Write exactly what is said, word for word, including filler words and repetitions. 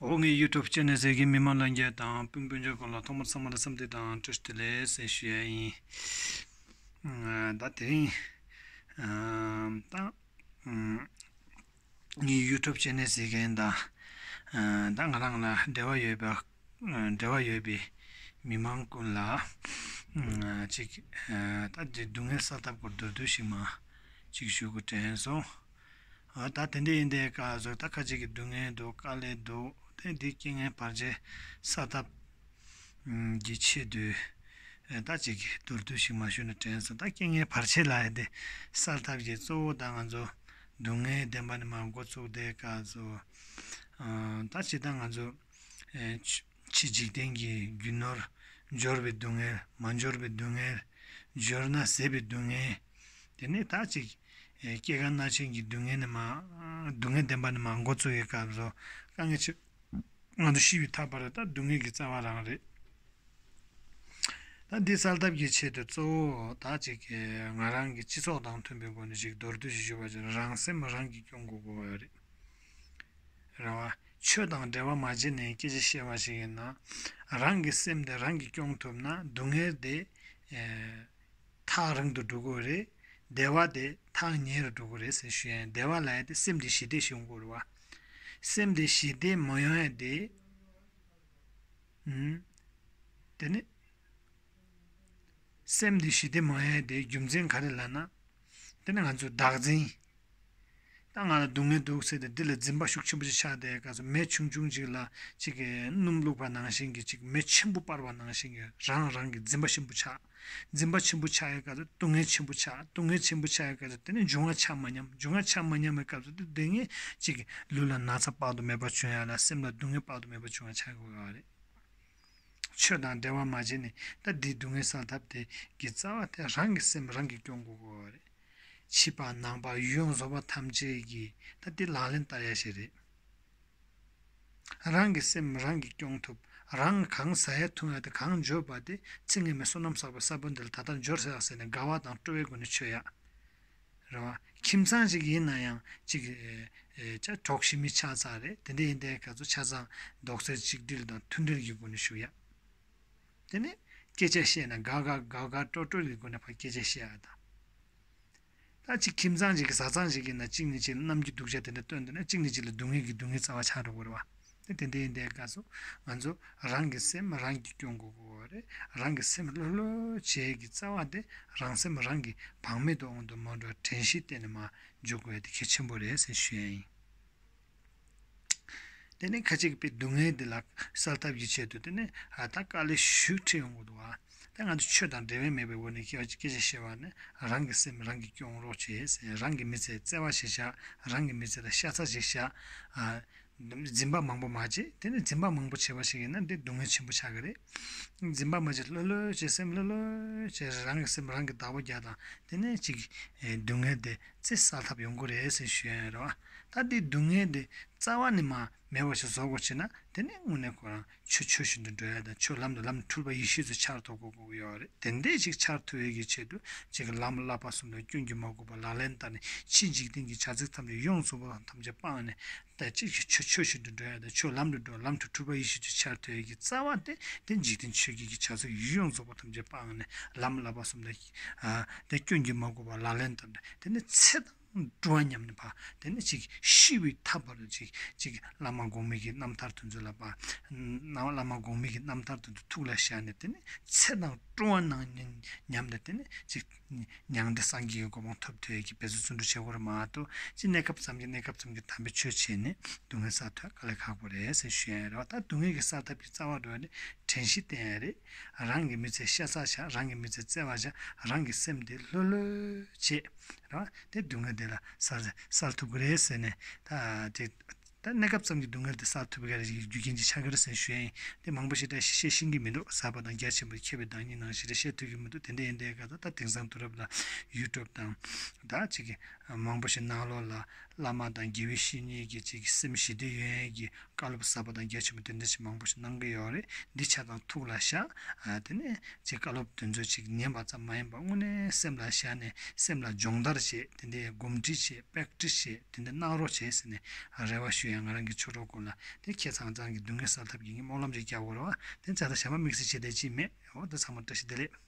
འོ་ངའི་ཡུ་ཊུབ་ཆེ་ནལ་ཟེར་གྱི་མི་མང་ལྷན་རྒྱས་དང་སྤུན་སྤུན་མཆེད་སྐོར་ལ་ཐོག་མ་ཚང་མ་ལ་འཚམས་འདྲི་དང་བཀྲ་ཤིས་བདེ་ལེགས་ཟེར་ཞུ་ཡ་ཡིན། ཨ། ད་དེ་རིང་ཨ་ད་ཨ་ངའི་ཡུ་ཊུབ་ཆེ་ནལ་ཟེར་མཁན་དང་ཨ་ད་ང་རང་ལ་འབྲེལ་བ་ཡོད་པ་ཨ་འབྲེལ་བ་ཡོད་པའི་མི་མང་ཀུན་ལ་ཨ་ཅིག་ཨ་ད་དེ་སྡུག་བསྔལ་བསལ་ཐབས་སྐོར་མདོར་བསྡུས་ཤིག་མ་ཅིག་ཞུ་དགོས་དྲན་སོང་། ཨ་ད་དེ་འདྲ་ཡིན་དུས་སྐབས་སུ་ད་ཁ་ཅིག་གི་སྡུག་བསྔལ་འདུག་དཀའ་ལས་འདུག་དེ་འདི་རྐྱེན་ངན་བར་ཆད་བསལ་ཐབས་ཀྱི་ཆེད་དུ་ཨ་ད་ཅིག་མདོར་བསྡུས་ཤིག་མ་ཞུས་ན་དྲན་སོང་། ད་རྐྱེན་ངན་བར་ཆད་ལབ་ཡ་དེ་བསལ་ཐབས་ཀྱི་གཙོ་བོ་ད་ང་ཚོ་སྡུག་བསྔལ་བདེན་པ་ནས་མར་འགོ་བཙུགས་དུས་སྐབས་སུ་ཨ་ད་ཅི་ད་ང་ཚོ་ཨ་ཕྱི་འཇིག་རྟེན་གྱི་རྒྱུ་ནོར་འབྱོར་བའི་སྡུག་བསྔལ། མ་འབྱོར་བའི་སྡུག་བསྔལ། འབྱོར་ན་ཟད་པའི་སྡུག་བསྔལ། དེ་ནས་ད་ཅིག་ཨེ་སྐྱེ་རྒ་ན་འཆིང་གི་སྡུག་བསྔལ་ནས་མར་སྡུག་བསྔལ་བདེན་པ་ནས་མར་འགོ་བཙུགས་ཡོད་སྐབས་སུ་དཀའ་ངལ་ཆེ། ང་ཚོ་ཤི་བའི་མཐའ་བར་ད་སྡུག་བསྔལ་གྱི་རྩ་བ་རང་རེད། ད་འདི་བསལ་ཐབས་ཀྱི་ཆེད་དུ་གཙོ་བོ་ད་ཅིག་ཨེ་ང་རང་གི་སྤྱི་ཚོགས་དང་མཐུན་པའི་སྒོ་ནས་ཅིག་མདོར་བསྡུས་ཤིག་ཞུ་བ་ཅིན་རང་སེམས་རང་གིས་སྐྱོང་དགོས་ཀྱི་ཡོད་རེད། རེད་བ། ཆོས་དང་འབྲེལ་བ་མ་བྱས་ནས་སྐད་ཆ་བཤད་པ་ཞིག་ཡིན་ན། རང་གི་སེམས་དེ་རང་གིས་སྐྱོང་ཐུབ་ན་སྡུག་བསྔལ་དེ་ཨེ་ཐག་རིང་དུ་འགྲོ་གི་རེད། བདེ་བ་དེ་ཐག་ཉེ་རུ་འགྲོ་གི་རེད་ཟེར་ཞུ་ཡ་ཡིན། བདེ་བ་ལབ་ཡ་དེ་སེམས་དེ་ཞི་བདེ་ཞིག་ཡོང་དགོས་རེད་བ། སེམས་དེ་ཞི་བདེ་མ་ཡོང་ཡ་དེ། ཨུམ། དེ་ནི། སེམས་འདི་ཞི་བདེ་མ་ཡིན་དེ་རྒྱུ་མཚན་ག་རེ་ལབ་ན། དེ་ནི་ང་ཚོ་བདག་འཛིན། ད་ང་ལ་སྡུག་བསྔལ་འདུག་ཟེར་ཏེ་འདི་ལ་འཛིན་པ་ཤུགས་ཆེན་པོ་ཅིག་ཆགས་དེ་ག་ཚོད་མེ་ཆུང་ཆུང་ཅིག་ལ་ཅིག་གི་སྣུམ་བླུགས་པ་ནང་བཞིན་གྱི་ཅིག་མེ་ཆེན་པོ་སྤར་བ་ནང་བཞིན་གྱི་རང་རང་གི་འཛིན་པ་ཆེན་པོ་ཆགས། འཛིན་པ་ཆེན་པོ་ཆགས་ཡོད་སྐབས་སུ་སྡུག་བསྔལ་ཆེན་པོ་ཆགས། སྡུག་བསྔལ་ཆེན་པོ་ཆགས་ཡོད་སྐབས་སུ་དེ་ནི་འབྱུང་བ་ཆགས་མ་ཉམས། འབྱུང་བ་ཆགས་མ་ཉམས་པའི་སྐབས་སུ་དེ་དེ་ངས་ཅིག་ལུས་ལ་ན་ཚ་དཔག་ཏུ་མེད་པ་བྱུང་ཡ་ལ་སེམས་ལ་སྡུག་བསྔལ་དཔག་ཏུ་མེད་པ་བྱུང་བ་ཆགས་དགོས་པ་རེད། ཆོས་དང་འབྲེལ་བ་མ་བྱས་ནས་ད་འདི་སྡུག་བསྔལ་བསལ་ཐབས་དེ་གི་རྩ་བ་དེ་རང་གི་སེམས་རང་གིས་སྐྱོང་དགོས་ཀྱི་ཡོད་རེད། ཕྱི་པ་ནང་པ་ཡུལ་ཡོངས་རྫོགས་པ་ཐམས་ཅད་ཀྱིས་ད་འདི་ལག་ལེན་བསྟར་ཡ་ཞིག་རེད། རང་གི་སེམས་རང་གིས་སྐྱོང་ཐུབ། རང་གང་ཟ་ཡ་འཐུང་ཡ་དེ་གང་འཇོག་པ་དེ་ཚེ་སྔ་མའི་བསོད་ནམས་བསགས་པའི་ས་བོན་དེ་ལ་ད་ལྟ་འབྱོར་ཟེར་ཡག་ཟེར་ནས་དགའ་བ་དང་སྤྲོ་བའི་སྒོ་ནས་མཆོད་ཡ། རེད་བ། ཁྱིམ་ཚང་ཞིག་ཡིན་ན་ཡང་ཅིག་ཨེ་ཨེ་ཅག་གྲོགས་ཤིག་མི་ཆགས་ཚར་རེད། དེ་འདྲ་ཡིན་དུས་ག་ཚོད་ཆ་ཚང་རྡོག་རྩ་གཅིག་སྒྲིལ་དང་མཐུན་སྒྲིལ་གྱི་སྒོ་ནས་བཞུགས་ཡ། དེ་ནས་སྐད་ཆ་བཤད་ན་དགའ་དགའ་དགའ་དགའ་སྤྲོ་སྤྲོ་གི་སྒོ་ནས་ཕར་སྐད་ཆ་བཤད་ཡ་དང་། ད་ཅིག་ཁྱིམ་ཚང་ཞིག་གི་བཟའ་ཚང་ཞིག་ཡིན་ན་གཅིག་ནས་གཅིག་ལ་རྣམ་འགྱུར་སྡུག་ཅག་དེ་འདྲ་སྟོན་འདུག་ན་གཅིག་ནས་གཅིག་ལ་སྡུག་བསྔལ་གྱི་སྡུག་བསྔལ་རྩ་བ་ཆགས་འགྲོ་གི་རེད་བ། དེ་དེ་འདྲ་ཡིན་དུས་སྐབས་སུ་ང་ཚོ་རང་གི་སེམས་རང་གིས་སྐྱོང་དགོས་ཀྱི་ཡོད་རེད། རང་གི་སེམས་ལྷོད་ལྷོད་བྱེད་ཀྱི་རྩ་བ་དེ་རང་སེམས་རང་གིས་བག་མེད་དུ་འོང་དུ་མ་འགྲོ་བར་དྲན་ཤེས་བསྟེན་ནས་མར་འཇུག་དགོས་ཡ་དེ་གལ་ཆེན་པོ་རེད་ཟེར་ཞུ་ཡ་ཡིན། དེ་ནས་ཁ་ཅིག་པའི་སྡུག་བསྔལ་འདི་ལ་བསལ་ཐབས་ཀྱི་ཆེད་དུ་དེ་ནས་ཨ་ད་དཀའ་ལས་ཞེ་དྲག་འཕྲད་ཡོང་གི་འདུག་ཨ། ད་ང་ཚོ་ཆོས་དང་འབྲེལ་བ་མེད་པའི་སྒོ་ནས་སྐད་ཆ་བཤད་པ་ནི་རང་གི་སེམས་རང་གིས་སྐྱོང་རོགས་བྱེད་ཟེར། རང་གི་མི་ཚེ་བརྩེ་བ་ཞིག་བཞག་རང་གི་མི་ཚེ་ལ་ཤ་ཚ་ཞིག་བཞག་ཨ། འཛིན་པ་མང་པོ་མ་བྱེད། དེ་ནས་འཛིན་པ་མང་པོ་བྱེད་པ་ཞིག་ཡིན་ན་འདི་སྡུག་བསྔལ་ཆེན་པོ་ཆགས་ཀྱི་རེད། འཛིན་པ་མ་བྱེད། ལྷོད་ལྷོད་བྱེད། སེམས་ལྷོད་ལྷོད་བྱེད། རང་གི་སེམས་རང་གིས་བདག་པོ་རྒྱག་དང་དེ་ནས་ཅིག་སྡུག་བསྔལ་དེ་རྩི་བསལ་ཐབས་ཡོང་གི་རེད་ཟེར་ཞུ་ཡ་ཡོད་རེད་བ། ད་འདི་སྡུག་བསྔལ་དེ་རྩ་བ་ནས་མ་མེད་པ་ཞིག་བཟོ་དགོས་བྱས་ན་དེ་ནས་དངོས་གནས་ཁོ་རང་ཆོས་ཆོས་བཞིན་དུ་འགྲོ་ཡ་དང་ཆོས་ལམ་དུ་ལམ་འཁྲུལ་པ་ཡེ་ཤེས་སུ་འཆར་ཐུབ་དགོས་ཀྱི་ཡོད་རེད། དེ་འདྲས་ཅིག་འཆར་ཐུབ་ཡས་ཀྱི་ཆེད་དུ་ཅིག་ལམ་བསླབ་པ་གསུམ་དང་སྐྱོན་གྱིས་མ་གོས་པ་ལག་ལེན་བསྟར་ནས་ཕྱི་འཇིག་རྟེན་གྱི་བྱ་ཚིག་ཐམས་ཅད་ཡོངས་རྫོགས་པ་ཐམས་ཅད་སྤངས་ནས་ད་ཅིག་ཆོས་ཆོས་བཞིན་དུ་འགྲོ་ཡ་དང་ཆོས་ལམ་དུ་འགྲོ་ལམ་དུ་འཁྲུལ་པ་ཡེ་ཤེས་སུ་འཆར་ཐུབ་ཡས་ཀྱི་རྩ་བ་དེ་དེ་འཇིག་རྟེན་ཆོས་བརྒྱད་ཀྱི་བྱ་ཚིག་ཡོངས་རྫོགས་པ་ཐམས་ཅད་སྤངས་ནས་ལམ་བསླབ་པ་གསུམ་དང་དེ་སྐྱོན་གྱིས་མ་གོས་པ་ལག་ལེན་བསྟར་ནས་དེ་ནས་ཚེ་དང་འགྲོ་བ་མཉམ་ནས་ཕར་དེ་ནས་ཅིག་ཤི་བའི་མཐའ་བར་དུ་ཅིག་ཅིག་བླ་མ་གོང་མའི་གི་རྣམ་ཐར་དེ་ཚོ་ལ་ཕར་ན་བླ་མ་གོང་མའི་གི་རྣམ་ཐར་དེ་ཚོ་ཐུགས་ལ་བཞག་ནས་དེ་ནས་ཚེ་དང་འགྲོ་བ་ནང་མཉམ་དུ་དེ་ནས་ཅིག་མྱང་འདས་སངས་རྒྱས་ཀྱི་གོ་འཕང་ཐོབ་ཐུབ་ཡས་ཀྱི་འབད་རྩོལ་བརྩོན་འགྲུས་བྱེད་དགོས་རེད་མ་གཏོགས་ཅིག་གནས་སྐབས་ཙམ་གྱི་གནས་སྐབས་ཙམ་གྱི་དམ་པའི་ཆོས་བྱས་ནས་སྡུག་བསྔལ་བསལ་ཐུབ་དཀའ་ལས་ཁག་པོ་རེད་ཟེར་ཞུ་ཡ་རེད་བ། ད་སྡུག་བསྔལ་གྱི་བསལ་ཐབས་ཀྱི་རྩ་བ་འགྲོ་ཡ་ནི་དྲན་ཤེས་བསྟེན་ཡ་རེད། རང་གི་མི་ཚེ་ཤ་ཚ་བཞག་རང་གི་མི་ཚེ་བརྩེ་བ་བཞག་རང་གི་སེམས་དེ་ལྷོད་ལྷོད་བྱེད། རེད་བ། དེ་སྡུག་བསྔལ་དེ་ལ་བསལ་བསལ་ཐུབ་ཀྱི་རེད་ཟེར་ནས་ད་དེ། ད་གནས་སྐབས་ཙམ་གྱི་སྡུག་བསྔལ་དེ་བསལ་ཐུབ་པའི་རྒྱུ་རྐྱེན་ཅིག་ཆགས་ཀྱི་རེད་ཟེར་ཞུ་ཡ་ཡིན། དེ་མང་པོ་ཞིག་ད་བཤད་ཤེས་ཀྱི་མི་འདུག་ཟབ་པ་དང་རྒྱ་ཆེན་པོ་མཁས་པའི་བདག་ཉིད་ནང་བཞིན་རེ་བཤད་ཐུབ་ཀྱི་མི་འདུག་དེ་འདྲ་ཡིན་དུས་སྐབས་ད་དེང་སང་དུས་རབས་ལ་ཡུ་ཊུབ་དང་ད་ཅིག་གི་མང་པོ་ཞིག་ནང་ལོགས་ལ་བླ་མ་དང་དགེ་བའི་བཤེས་གཉེན་གྱི་ཅིག་གི་སེམས་ཞི་བདེ་ཡོང་ཡས་ཀྱི་བཀའ་སློབ་ཟབ་པ་དང་རྒྱ་ཆེན་པོ་དེ་འདྲ་ཞིག་མང་པོ་ཞིག་གནང་གི་ཡོད་རེད། འདི་ཆ་ཚང་ཐུགས་ལ་བཞག་ཨ་དེ་ནས་ཅིག་བཀའ་སློབ་དེ་ཚོ་ཅིག་ཉན་པ་ཙམ་མ་ཡིན་པར་དངོས་གནས་སེམས་ལ་བཞག་ནས་སེམས་ལ་སྦྱོང་བརྡར་བྱེད། དེ་འདྲའི་གོམས་འདྲིས་བྱེད། དཔེ་ཁྲིད་བྱེད། དེ་འདྲ་གནང་རོགས་བྱེད་ཟེར་ནས་རེ་བ་ཞུ། ཡང་ང་རང་གི་ཆོས་གྲོགས་ཀུན་ལ་དེ་ཁྱེད་ཚང་ཚང་གི་སྡུག་བསྔལ་བསལ་ཐབས་ཀྱི་སྨོན་ལམ་ཅིག་རྒྱག་དགོས་རེད་བ། དེ་ཚ་ད་ཞྭ་མ་དམིགས་བསལ་བྱེད་བསྡད་ཅིག་མེད། འོ་ད་ཚང་མ་བཀྲ་ཤིས་བདེ་ལེགས།